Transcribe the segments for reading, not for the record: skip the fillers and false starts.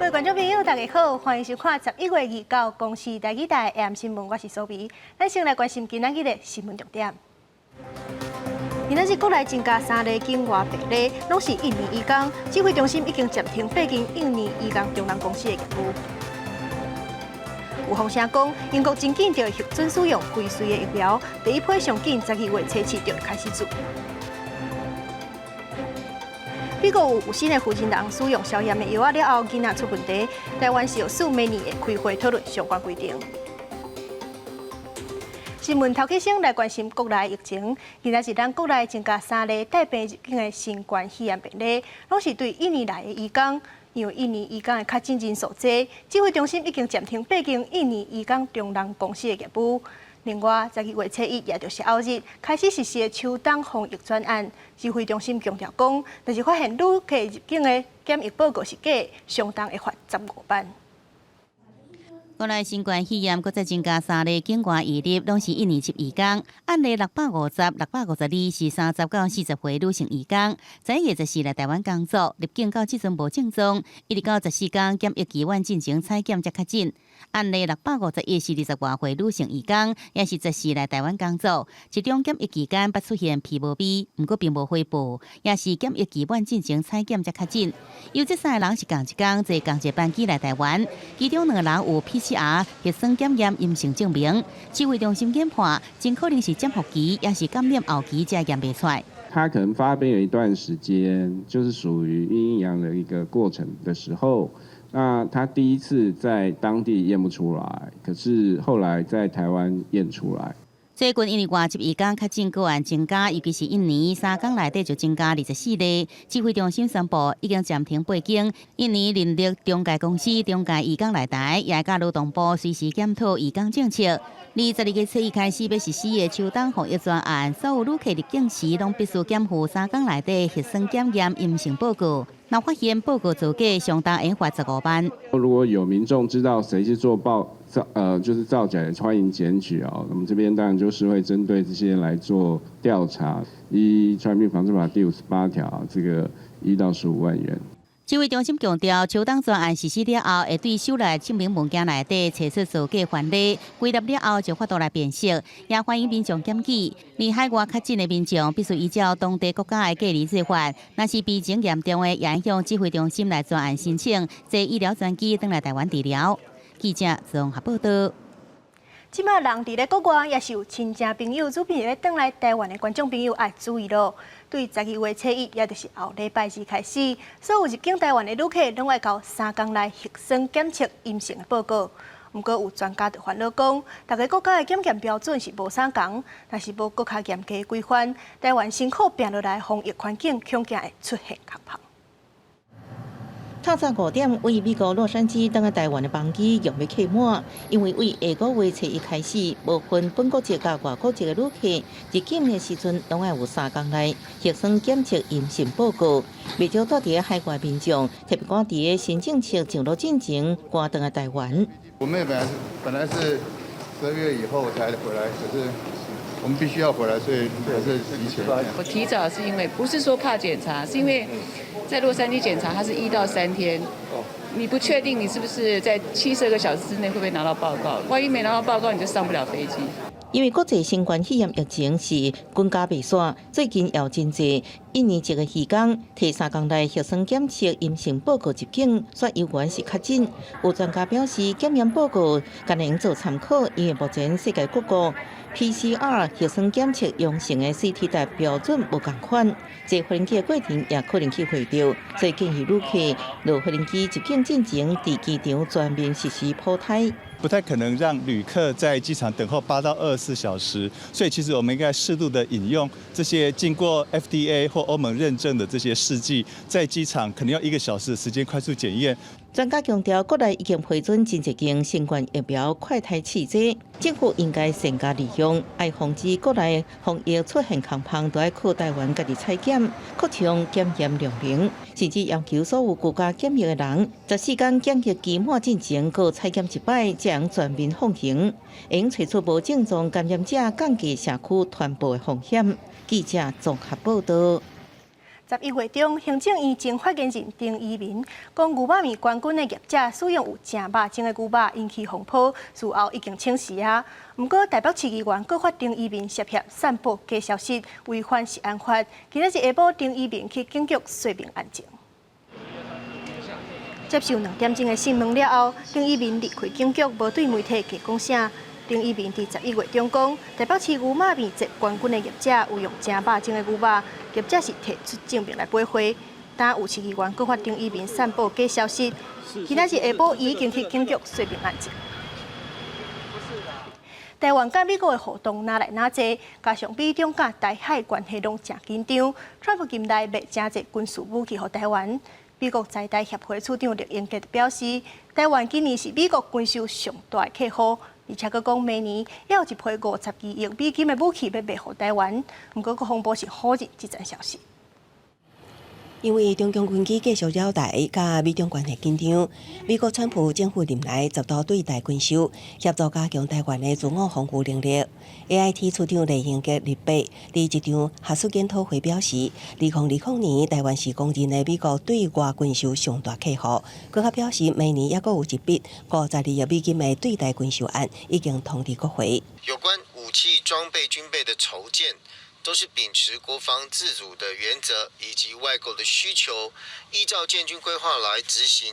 各位觀眾朋友，大家好，歡迎收看11月29公視台語台 AM 新聞，我是蘇眉。咱先來關心今仔日的新聞重點。今仔日國內增加三例境外病例，攏是印尼移工。指揮中心已經暫停八間印尼移工中人公司的業務。有風聲講，英國真緊就會核准使用輝瑞的疫苗，第一批上緊12月初七就會開始注。美國有新的負責人使用消炎的藥仔了後，囡仔出問題。台灣食藥署明年會開會討論相關規定。新聞頭起先來關心國內疫情，今仔日咱國內增加三例帶病入境的新冠肺炎病例，攏是對印尼來的移工。因為印尼移工的確診人數濟，指揮中心已經暫停八間印尼移工中人公司的業務。另外，12月初一，也就是後日開始實施的秋冬防疫專案，指揮中心強調講，若是發現旅客入境的檢疫報告是假，相當會罰15萬。國內新冠肺炎閣再增加三例境外移入，攏是印尼籍移工。案例650、652是30到40歲女性移工，11月14來台灣工作，入境到這陣無症狀，一直到14天檢疫期滿進前採檢才確診。案例651是20外歲女性移工，也是十四來台灣工作，集中檢疫期間捌出現皮毛味，毋過並無回報，也是檢疫期滿進前採檢才確診。有這三个人是仝一工坐仝一個班機來台灣，其中兩個人有 PCR 核酸檢驗陰性證明，指揮中心研判，真可能是潛伏期，抑是感染後期才驗袂出來。他可能發病有一段時間，就是屬於陰陽的一個過程的時候，那他第一次在當地驗不出來，可是後來在台灣驗出來。最近因為外籍移工確診個案增加，尤其是印尼，3工內底就增加24例。指揮中心宣布已經暫停八間印尼人力中介公司中介移工來台，也佮勞動部隨時檢討移工政策。而12月初一開始欲實施的秋冬防疫專案，所有旅客入境時攏必須檢附3工內底核酸檢驗陰性報告。若發現報告造假，相當會罰十五萬。如果有民眾知道誰是做報造，就是造假的，歡迎檢舉哦。我們這邊當然就是會針對這些來做調查，依《傳染病防治法》第58條，這個1到15萬元。指揮中心強調，秋冬專案實施了後，會對手內證明文件內底查出造假範例，歸納了後就法度來辨識，也歡迎民眾檢舉。而海外確診的民眾必須依照當地國家的隔離做法，若是病情嚴重的，也向指揮中心來專案申請，坐醫療專機轉來台灣治療。記者綜合報道。這馬人佇咧國外，抑是有親戚朋友準備欲轉來台灣的觀眾朋友愛注意囉。對12月初一，也就是後禮拜二開始，所有入境台灣的旅客攏愛交3工內核酸檢測陰性的報告。毋過有專家就煩惱講，逐个國家的檢驗標準是無相仝，若是無閣較嚴格的規範，台灣辛苦拚落來防疫環境，恐驚會出現空縫。透早5點，位美國洛杉磯轉來台灣的班機猶欲客滿，因為對下個月初一開始，無分本國籍佮外國籍的旅客入境的時陣，攏愛有3工內核酸檢測陰性報告。袂少蹛佇海外民眾特別趕佇新政策上路進前，趕轉來台灣。我們本來是12月以後才回來，可是我們必須要回來，所以還是提前。我提早是因為不是說怕檢查，是因為在洛杉磯檢查，它是1到3天，你不確定你是不是在72個小時之內會不會拿到報告，萬一沒拿到報告，你就上不了飛機。因為國際新冠肺炎疫情是滾加袂煞，最近有真濟印尼籍的移工提3工內核酸檢測陰性報告入境，煞猶原是確診。有專家表示，檢驗報告敢會用做參考，因為目前世界各國 PCR 核酸檢測陽性的 CT 值標準無仝款，坐飛機的過程也可能去回到，所以建議旅客落飛機入境進前，佇機場全面實施普篩。不太可能讓旅客在機場等候8到24小時，所以其實我們應該適度的引用這些經過 FDA 或歐盟認證的這些試劑，在機場可能要1個小時的時間快速檢驗。專家強調，國內已經批准真濟間新冠疫苗快篩試劑，政府應該善加利用，愛防止國內防疫出現空縫，都愛靠台灣家己採檢，擴充檢驗量能，甚至要求所有居家檢疫的人，14天檢疫期滿進前，閣採檢一擺，才能全面放行，會用揣出無症狀感染者，降低社區傳播的風險。記者綜合報道。11月中，行政院前發言人丁怡銘講，牛肉麵冠軍的業者使用有誠肉精的牛肉引起風波，事後已經請辭啊。毋過台北市議員閣發丁怡銘涉嫌散布假消息，違反食安法。今仔日下晡，丁怡銘去警局說明案情。接受2點鐘的訊問了後，丁怡銘離開警局，無對媒體加講啥。丁怡銘佇11月中講，台北市牛肉麵節冠軍的業者有用誠肉精的牛肉，業者是提出證明來駁回。但有市議員閣發丁怡銘散布假消息，今仔日下晡已經去警局說明案情。台灣佮美國的互動愈來愈濟，加上美中佮台海關係攏誠緊張，川普近來賣誠濟軍事武器予台灣。美國在台協會處長酈英傑表示，台灣今年是美國軍售上大的客戶。而且閣講明年猶有一批52億美金的武器欲賣予台灣。毋過國防部是否認這層消息。因為中共軍機繼續繞台，佮美中關係緊張，美國川普政府任內十度對台軍售，協助加強台灣的自我防護能力。AIT 處長酈英傑禮拜佇一場學術研討會表示，2020年台灣是公認的美國對外軍售上大客戶。閣較表示，明年猶閣有一筆52億美金的對台軍售案已經通知國會。有關武器裝備軍備的籌建，都是秉持國防自主的原則以及外購的需求，依照建軍規劃來執行，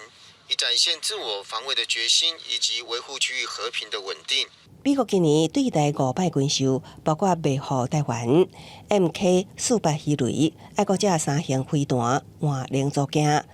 以展現自我防衛的決心以及維護區域和平的穩定。美國今年對台五擺軍售，包括賣予台灣 MK48魚雷、愛國者三型飛彈換零組件、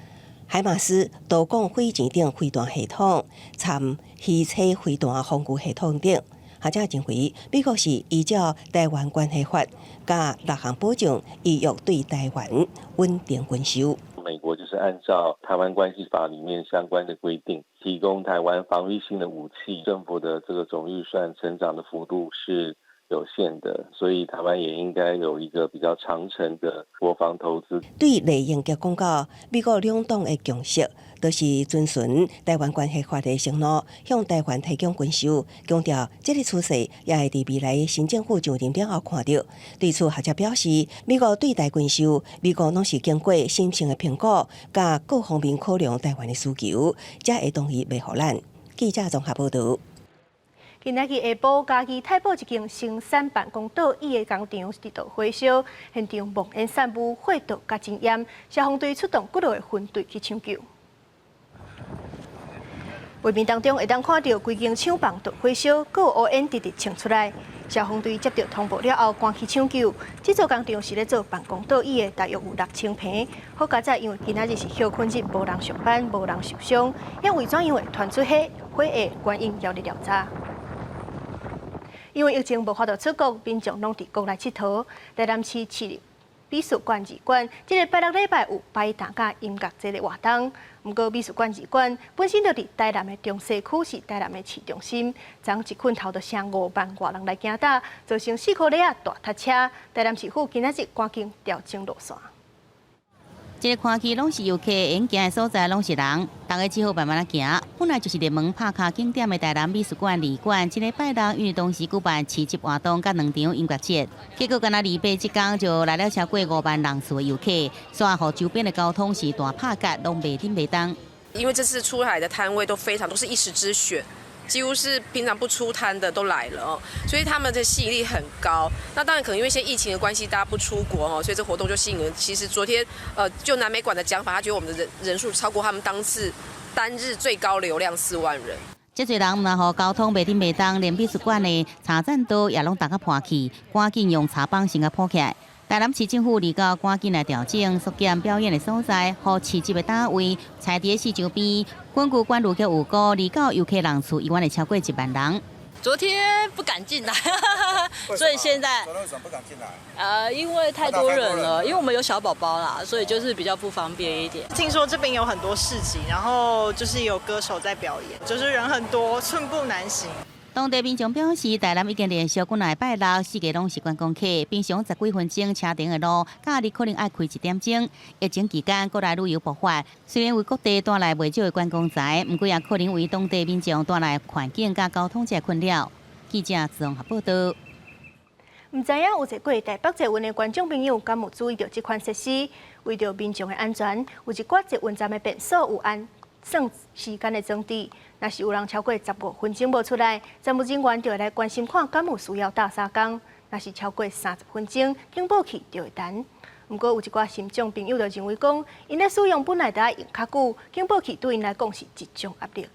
海馬斯導彈火箭等飛彈系統、參魚叉飛彈防禦系統等。學者認為，美國是依照台灣關係法佮六項保證，意欲對台灣穩定軍售。美國就是按照台灣關係法裡面相關的規定，提供台灣防禦性的武器。政府的這個總預算成長的幅度是有限的，所以台灣也應該有一個比較長程的國防投資。對酈英傑講到，美國兩黨的共識，就是遵循台灣關係法的承諾，向台灣提供軍售，強調這个趨勢也會佇未來新政府上任了後看著。對此，學者表示，美國對台軍售，美國攏是經過審慎的評估，佮各方面考量台灣的需求，才會同意賣予咱。記者綜合報導。今仔日下晡，嘉義太保一間生產辦公桌椅的工廠佇著火燒，現場冒煙散霧，火毒佮真炎，消防隊出動幾落個分隊去搶救。畫面當中會當看著規間廠房著火燒，閣有烏煙直直衝出來。消防隊接著通報了後，趕去搶救。這座工廠是咧做辦公桌椅的，大約有6000坪。好佳哉，因為今仔日是歇睏日，無人上班，無人受傷。猶為怎樣會傳出火火的原因，猶咧調查。因為疫情無法度出國，民眾攏佇國內𨑨迌。台南市市立美術館二館，這个拜六禮拜有擺檔佮音樂節的活動。毋過美術館二館本身就佇台南的中西區，是台南的市中心。昨一睏頭就成5萬外人來行搭，造成四箍里仔大塞車。台南市府今仔日趕緊調整路線。這个看起攏是遊客，緣行的所在攏是人，大家只好慢慢仔行。本來就是熱門拍卡景點的台南美術館二館，這个拜六因為當時舉辦市集活動佮兩場音樂節，結果干焦禮拜這工就來了超過5萬人次的遊客，煞予周邊的交通是大拍結，攏袂振袂動。因為這次出來的攤位都非常都是一時之選。幾乎是平常不出攤的都來了哦，所以他們的吸引力很高。那當然可能因為現在疫情的關係，大家不出國哦，所以這活動就吸引人。其實昨天，就南美館的講法，他覺得我們的人人數超過他們當次單日最高流量4萬人。這濟人毋但予交通袂振袂動，連美術館的參展道也攏重甲破去，趕緊用柴枋先共鋪起來。台南市政府二九趕緊來調整縮減表演的所在，予市集的攤位設佇市場邊。根據管理局預估，二九遊客人次依然會超過1萬人。昨天不敢進來，所以現在。昨天為什麼不敢進來？因為太多人了，因為我們有小寶寶啦，所以就是比較不方便一點。聽說這邊有很多市集，然後就是有歌手在表演，就是人很多，寸步難行。當地民眾表示，台南已經連續幾禮拜六四界攏是觀光客，平常十幾分鐘車程的路，假日可能愛開一點鐘。疫情期間，國內旅遊爆發，雖然為各地帶來袂少的觀光財，毋過也可能為當地民眾帶來環境佮交通這困擾。記者綜合報導。毋知影有坐過台北捷運的觀眾朋友，敢有注意著這款設施？為著民眾的安全，有一寡捷運站的便所有按算時間的裝置。若是有人超過15分鐘無出來，站務人員就會來關心看敢有需要鬥相共。若是超過30分鐘，警報器就會彈。毋過有一寡心臟朋友就認為講，𪜶咧使用本來就愛用較久，警報器對𪜶來講是一種壓力。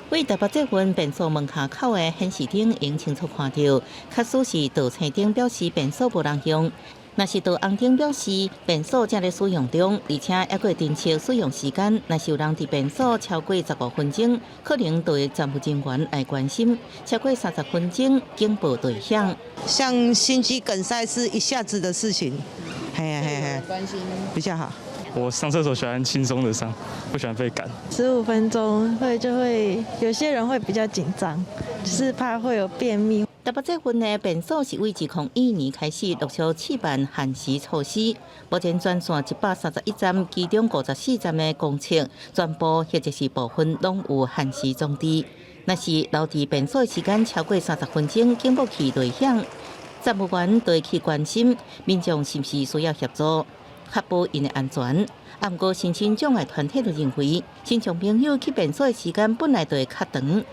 對台北捷運便所門跤口的顯示燈，會清楚看著，假使是著青燈表示便所無人用，若是著紅燈表示便所正咧使用中，而且猶閣會偵測使用時間。若是有人佇便所超過十五分鐘，可能就會站務人員來關心；超過三十分鐘，警報就會響。像心肌梗塞是一下子的事情，嘿嘿嘿，關心比較好。我上廁所喜歡輕鬆的上，不喜歡被趕。 15分鐘會就會有些人會比較緊張，就是怕會有便秘。台北捷運的便所是對2001年開始陸續試辦限時措施，目前全線131站，其中54站的公廁全部或者是部分攏有限時裝置。若是留佇便所的時間超過三十分鐘，警報器就會響，站務員就會去關心民眾是毋是需要協助，確保𪜶的安全。啊，毋過身心障礙團體就認為，身障朋友去便所的時間本來就會較長，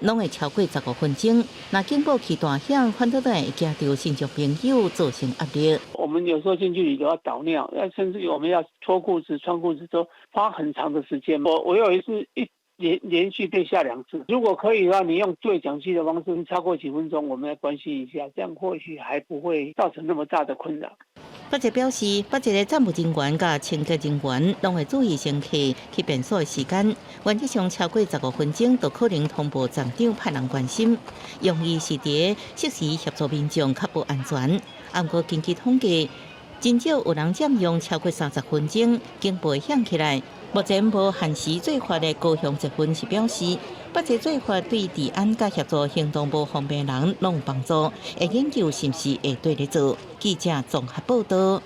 攏會超過十五分鐘。若警報器彈響，反倒會驚著身障朋友造成壓力。我們有時候進去裡頭要倒尿，甚至於我們要脫褲子、穿褲子，都花很長的時間。我有一次一連連續被嚇兩次。如果可以的話，你用對講機的方式，超過幾分鐘，我們來關心一下，這樣或許還不會造成那麼大的困擾。北捷表示，北捷的站務人員佮清潔人員攏會注意乘客去便所的時間，原則上超過十五分鐘，就可能通報站長派人關心。用意是佇適時協助民眾確保安全。啊，毋過根據統計，真少有人佔用超過三十分鐘，警報響起來。目前無限時做法的高雄捷運是表示，北捷做法對治安佮協助行動無方便人攏有幫助，會研究是毋是會綴咧做。記者綜合報導。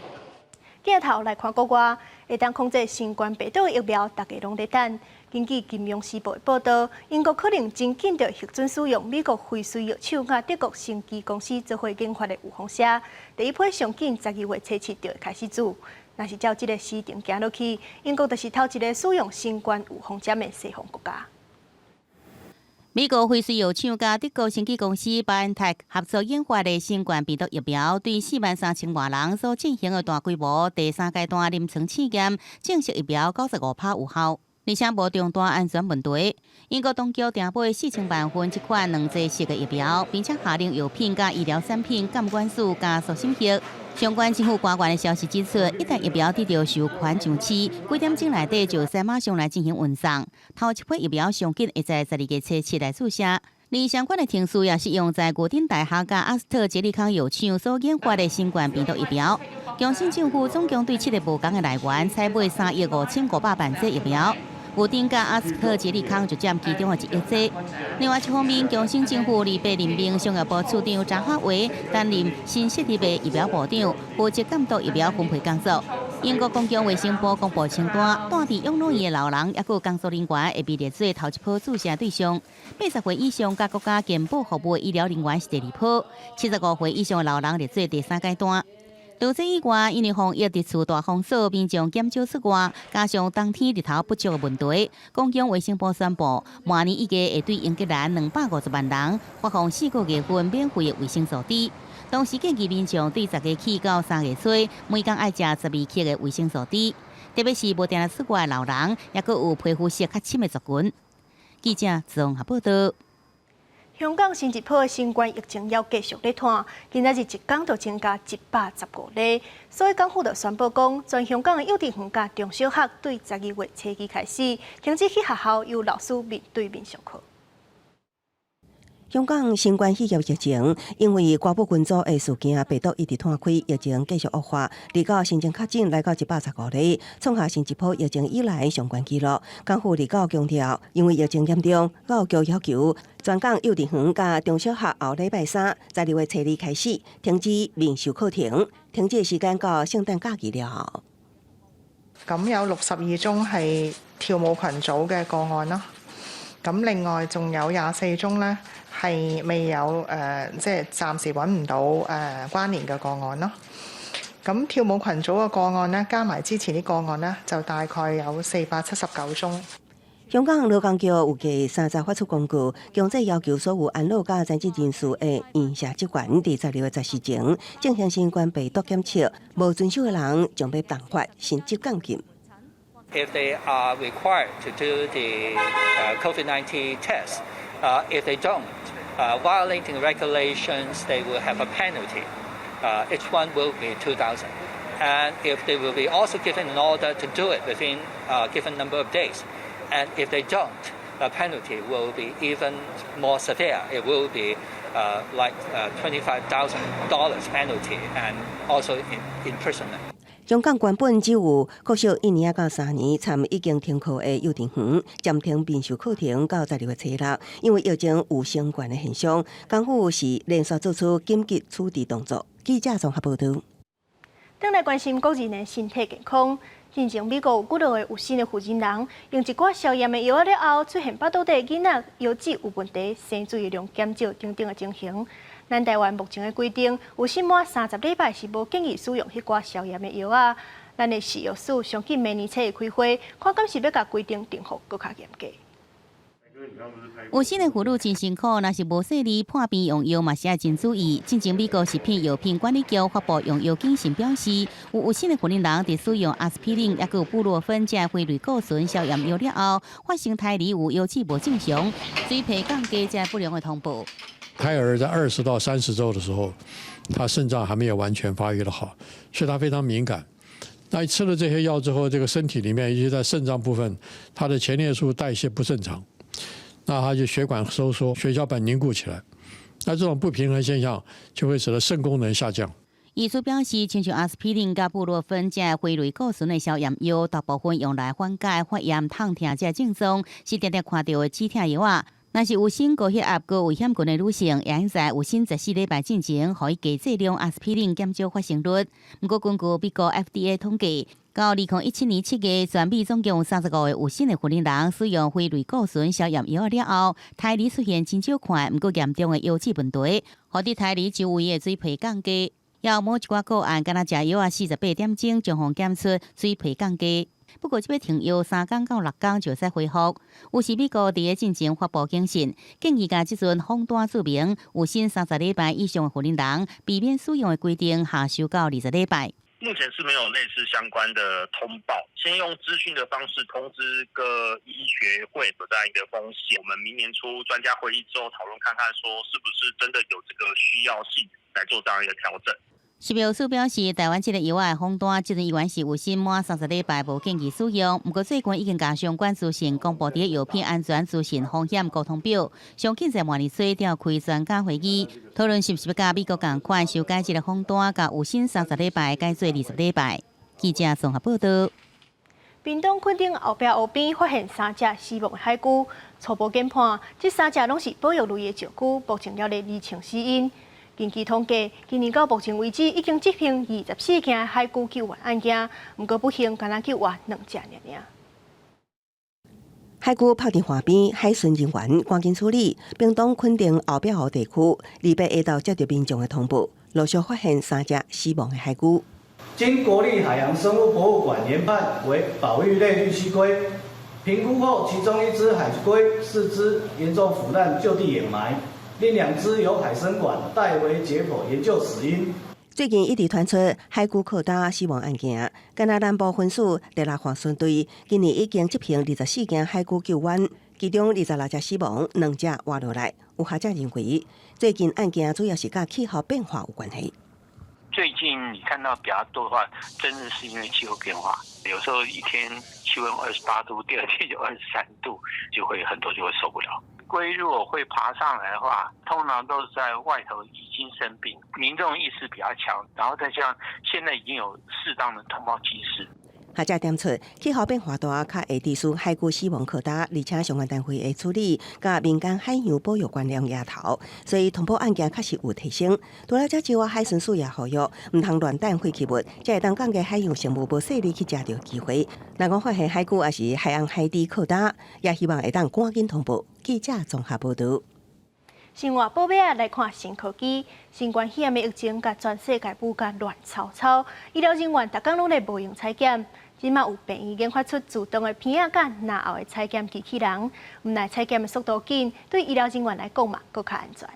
鏡頭來看國外，會當控制新冠病毒的疫苗，大家攏咧等。根據《金融時報》的報導，英國可能真緊就核准使用美國輝瑞藥廠佮德國生技公司做伙研發的預防射，第一批上緊12月初7就會開始注。若是照這個時程行落去，英國就是頭一个使用新冠預防針的西方國家。美國輝瑞藥廠佮德國生技公司 BioNTech 合作研發的新冠病毒疫苗，對4萬3千外人所進行的大規模第三階段臨床試驗，證實疫苗95%有效，而且無重大安全問題。英國當局訂買4000萬份這款兩劑式的疫苗，並且下令藥品佮醫療產品監管署加速審核。相關政府官員的消息指出，一旦疫苗得著授權上市，幾點鐘內底就會使馬上來進行運送。頭一批疫苗上緊會在12月初7來注射。而相關的程序也適用在牛津大學佮阿斯特捷利康藥廠所研發的新冠病毒疫苗。強生政府總共對七个無仝的來源採買3億5500萬劑疫苗。牛津佮阿斯特捷利康就佔其中的1億劑。另外一方面，強生政府禮拜任命商業部次長張漢偉擔任新設立的疫苗部長，負責監督疫苗分配工作。英國公共衛生部公布清單，蹛佇養老院的老人抑閣有工作人員會被列做頭一波注射對象。80歲以上佮國家健保服務的醫療人員是第二波，75歲以上的老人列做第三階段。除此以外，因為防疫佇厝大封鎖，民眾減少出外，加上冬天日頭不足的問題，公共衛生部宣布，明年一月會對英格蘭250萬人發放4個月份免費的維生素 D。同時建議民眾對10月起到3月初，每工愛食12克的維生素 D，特別是無定定出外的老人，抑閣有皮膚色較深的族群。記者綜合報導。香港新一波新冠疫情猶繼續咧湠，今仔日一工就增加115例，所以港府就宣布講，全香港的幼稚園佮中小學對12月初2開始停止去學校由老師面對面上課。香港新冠肺炎疫情，因為瓜布群組的事件病毒一直湠開，疫情繼續惡化，直到新增確診來到115例，創下新一波疫情以來上懸紀錄。港府二九強調，因為疫情嚴重，教育局要求全港幼稚園佮中小學後禮拜三12月初2開始停止面授課程，停止時間到聖誕假期了後。咁有62宗係跳舞群組嘅個案啦。咁另外仲有24宗咧係未有即係暫時揾唔到關聯嘅個案咯。咁跳舞群組嘅個案呢，加埋之前啲個案呢，就大概有479宗。香港勞工局預計30發出公告，強制要求所有安老佮殘疾人士的院舍職員，佇12月14前進行新冠病毒檢測，無遵守的人將被重罰，甚至監禁。 If they are required to do the COVID-19 test, if they don't, violating regulations, they will have a penalty. Each one will be 2,000. And if they will be also given an order to do it within a given number of days. And if they don't, the penalty will be even more severe. It will be like $25,000 penalty and also in imprisonment. 香港原本只有國小一年仔到3年，參已經停課的幼稚園暫停面授課程到12月初6，因為疫情有升懸的現象，港府是連續做出緊急處置動作。記者綜合報導。轉來關心國人的身體健康。進前美國有幾若個有身的婦人，用一寡消炎的藥仔了後，出現腹肚底囡仔腰子有問題、生水的量減少等等的情形。咱台灣目前的規定，有身滿30禮拜是無建議使用彼寡消炎的藥仔。咱的食藥署上緊明年初會開會，看敢是欲共規定定予閣較嚴格。有身的婦女真辛苦，若是無細膩破病用藥嘛是愛真注意。進前美國食品藥品管理局發布用藥警訊，表示有身的婦人佇使用阿司匹林抑閣有布洛芬這非類固醇消炎藥了後，發生胎兒有腰子無正常、水皮降低這不良的通報。胎兒在20到30週的時候，他腎臟還沒有完全發育得好，所以他非常敏感。那吃了這些藥之後，這個身體裡面，尤其在腎臟部分，他的前列素代謝不正常。那他就血管收縮，血小板凝固起來，那這種不平衡現象就會使得腎功能下降。醫師表示，親像阿司匹林佮布洛芬這非類固醇的消炎藥，大部分用來緩解發炎、痛疼這症狀，是常常看著的止痛藥仔。若是有生高血壓、高危險群的女性，會使在有身14禮拜進前，予伊加劑量阿司匹林，減少發生率。毋過，根據美國 FDA 統計，到2017年7月，全美總共有35個有身的婦人使用非類固醇消炎藥了後，胎兒出現真少看，毋過嚴重的腰子問題，予佇胎兒周圍的水皮降低。也有某一寡個案，敢若食藥仔48點鐘，將予檢出水皮降低。不過，這擺停藥3工到6工就會使恢復。有時美國佇咧進前發布警訊，建議共這陣封單註明有身30禮拜以上的婦人，避免使用的規定下修到20禮拜。目前是沒有類似相關的通報，先用資訊的方式通知各醫學會有這樣一個風險。我們明年初專家會議之後討論看看，說是不是真的有這個需要性來做這樣一個調整。食藥署表示，台灣這个藥仔的封單，這陣依然是有身滿30禮拜無建議使用。毋過最近已經共相關資訊公布佇藥品安全資訊風險溝通表，上緊在明年初召開專家會議，討論是毋是欲佮美國仝款修改這个封單，共有身三十禮拜改做20禮拜。記者綜合報道。屏東墾丁後壁湖邊發現三隻死亡的海龜，初步研判，這三隻攏是保育類的石龜，目前猶咧釐清死因。根據統計，今年到目前為止已經執行24件海龜救援案件，毋過不幸，干焦救援兩隻爾爾。海龜泊佇岸邊，海巡人員趕緊處理。屏東墾丁後壁湖地區，28下晝接著民眾的通報，陸續發現三隻死亡的海龜。經國立海洋生物博物館研判為保育類綠蠵龜，評估後，其中一隻海龜四肢嚴重腐爛，就地掩埋。另兩隻由海生館代為解剖研究死因。最近一直傳出海龜靠礁死亡案件，干焦南部分署第六岸巡隊今年已經執行24件海龜救援，其中26隻死亡，兩隻活落來。有學者認為，最近案件主要是佮氣候變化有關係。最近你看到比較多的話，真的是因為氣候變化。有時候一天氣溫28度，第二天就23度，就會很多就會受不了。龜如果會爬上來的話，通常都是在外頭已經生病，民眾意識比較強，然後再加上現在已經有適當的通報機制。學者點出，氣候變化大，較會致使海龜死亡擴大，而且相關單位的處理，佮民間海洋保育觀念抬頭，所以通報案件確實有提升。除了這之外，海巡署也呼籲，毋通亂擲廢棄物，才會當降低海洋生物無勢力去食著機會。若講發現海龜抑是海翁海豬擴大，也希望會當趕緊通報。記者綜合報導。生活報尾仔來看新科技，新冠肺炎的疫情共全世界舞甲亂糟糟，醫療人員逐工攏咧無閒採檢，這馬有病院研發出自動的鼻仔佮嚨喉的採檢機器人，毋但採檢的速度緊，對醫療人員來講嘛，閣較安全。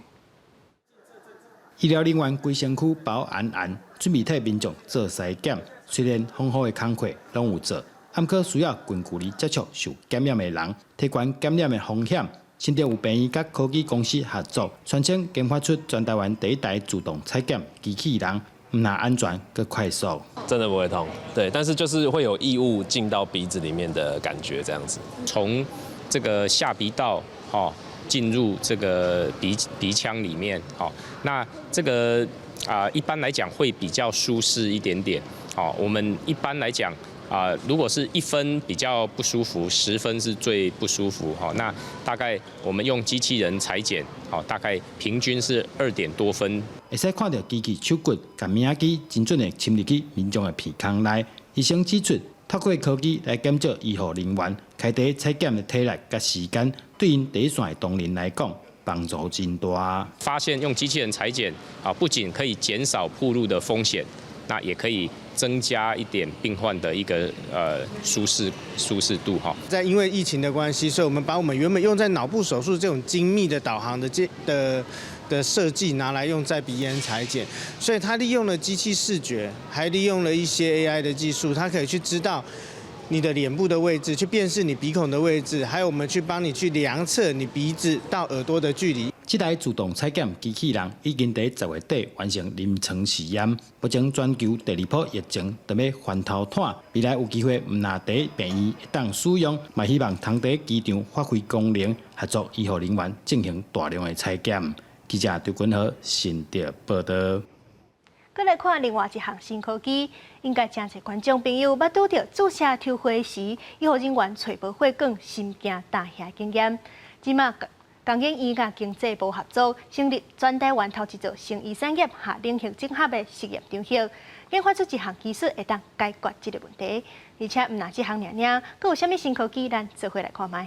醫療人員規身軀包嚴嚴，準備替民眾做篩檢。雖然豐富的工課攏有做，毋過需要近距離接觸受感染的人，提懸感染的風險。新竹有病院佮科技公司合作，宣稱研發出全台灣第一台自動採檢機器人，毋但安全，閣快速。真的不會痛，對，但是就是會有異物進到鼻子裡面的感覺，這樣子。從這個下鼻道，吼，進入這個鼻腔裡面，吼，那這個啊，一般來講會比較舒適一點點，好，我們一般來講。啊，如果是1分比較不舒服，10分是最不舒服哈。那大概我們用機器人採檢，好，大概平均是2點多分。會使看著機器手骨共物仔機精準的侵入去民眾的鼻孔內。醫生指出，透過科技來減少醫護人員開地採檢的體力佮時間，對𪜶第一線的同仁來講，幫助真大。發現用機器人採檢啊，不僅可以減少暴露的風險，那也可以增加一點病患的一個舒適度哈。在因為疫情的關係，所以我們把我們原本用在腦部手術這種精密的導航的這的的設計拿來用在鼻咽採檢，所以它利用了機器視覺，還利用了一些 AI 的技術，它可以去知道你的臉部的位置，去辨識你鼻孔的位置，還有我們去幫你去量測你鼻子到耳朵的距離。這台自動採檢機器人已經佇10月底完成臨床試驗，目前全球第二波疫情正欲翻頭湠，未來有機會毋但佇病院會當使用，嘛希望通佇機場發揮功能，協助醫護人員進行大量的採檢。記者張君豪新竹報導。閣來看另外一項新科技，應該誠濟觀眾朋友捌拄著注射抽血時，醫護人員揣無血管，心驚膽嚇的經驗。這馬工研院佮經濟部合作，成立全台灣頭一座生醫產業佮領域整合的實驗場域，研發出一項技術會當解決這個問題。而且毋但這項爾爾，閣有啥物新科技，咱做伙來看覓。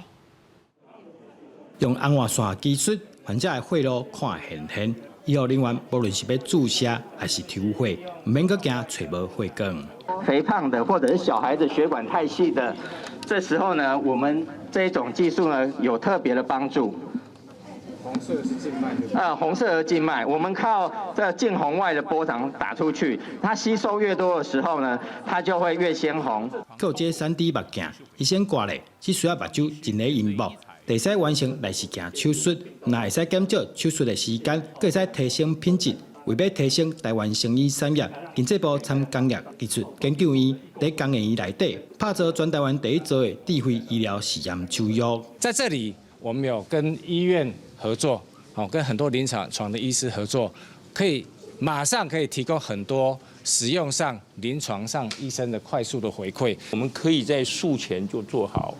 用紅外線技術，患者的血路看現現。醫護人員無論是欲注射抑是抽血，毋免閣驚揣無血管。肥胖的或者是小孩子血管太細的，這時候呢，我們這種技術呢有特別的幫助。紅色是靜脈。啊，紅色的靜脈，我們靠這近紅外的波長打出去，它吸收越多的時候呢，它就會越鮮紅。閣有這3D 目鏡，醫生掛咧，只需要目睭一个熒幕，就會使完成內視鏡手術，毋但會使減少手術的時間，閣會使提升品質。為欲提升台灣生醫產業，經濟部參工業技術研究院佇工研院內底，拍造全台灣第一座的智慧醫療實驗場域。在這裡，我們有跟醫院合作，哦，跟很多臨床床的醫師合作，可以馬上可以提供很多使用上、臨床上醫生的快速的回饋。我們可以在術前就做好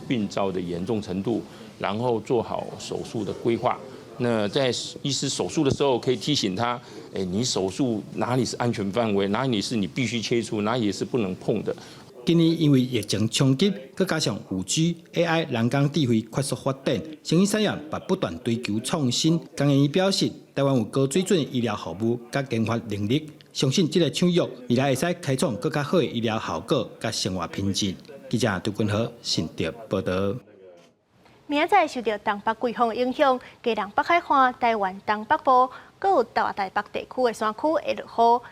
病灶的嚴重程度，然後做好手術的規劃。那在醫師手術的時候，可以提醒他，哎，你手術哪裡是安全範圍，哪裡是你必須切除，哪裡是不能碰的。今年因為疫情衝擊，閣加上5G、AI 人工智慧快速發展，生醫產業嘛不斷追求創新。工研院表示，台灣有高水準醫療服務佮研發能力，相信這个場域未來會使開創閣較好的醫療效果佮生活品質。記者杜君豪新竹報導。明仔載受著東北季風影響，基隆北海岸、台灣東北部，閣有大台北地區的山區會落雨。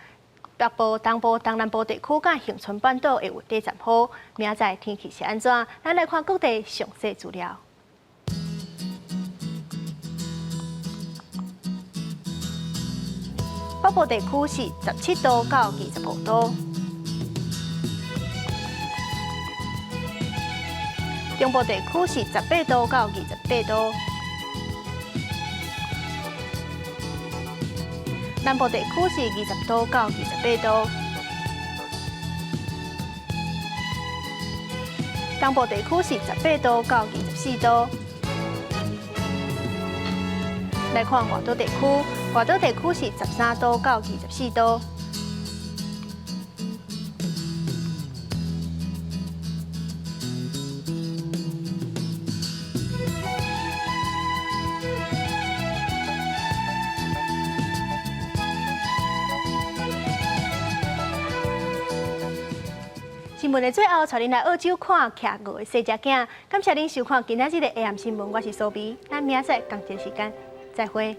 北部、東部、東南部地區佮恆春半島會有短暫雨。明仔載天氣是按怎？咱來看各地詳細資料。北部地區是17度到25度。中部地區是18度到28度，南部地區是20度到28度，東部地區是18度到24度。來看外島地區，外島地區是13度到24度。新聞的最後，帶恁來澳洲看企鵝的細隻囝。感謝恁收看今仔日的 AM 新聞，我是蘇比，咱明仔載仝一時間再會。